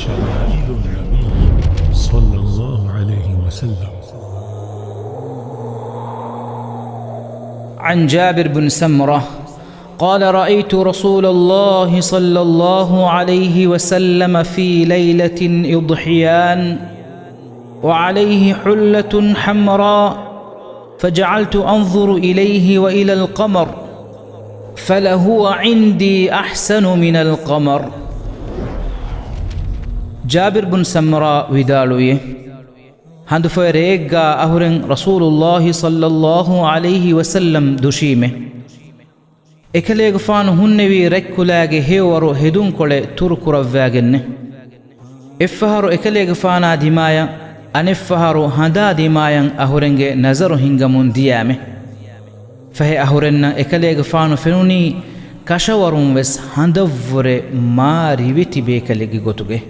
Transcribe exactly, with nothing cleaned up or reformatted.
شمائل النبي صلى الله عليه وسلم. عن جابر بن سمرة قال: رأيت رسول الله صلى الله عليه وسلم في ليلة إضحيان، وعليه حلة حمراء، فجعلت أنظر إليه وإلى القمر، فلهو عندي أحسن من القمر. ޖާބިރު ބުން ސަމްރާ ވިދާޅުވި، ހަނދުފޮތް ރެއެއްގާ އަހުރެން ރަސޫލުﷲ ޞައްލަﷲ ޢަލައިހި ވަސައްލަމް ދުށީމެ. އެކަލޭގެފާނު ހުންނެވީ ރަތްކުލައިގެ ހެޔޮވަރު ހެދުންކޮޅެއް ތުރުކުރައްވާގެންނެ. އެއްފަހަރު އެކަލޭގެފާނާ ދިމާޔަށް، އަނެއްފަހަރު ހަނދާ ދިމާޔަށް އަހުރެންގެ ނަޒަރު ހިންގަމުން ދިޔާމެ. ފަހެ އަހުރެންނަށް އެކަލޭގެފާނު ފެނުނީ ކަށަވަރުން ވެސް ހަނދަށްވުރެ މާ ރިވެތި ބޭކަލެއްގެ ގޮތުގައި.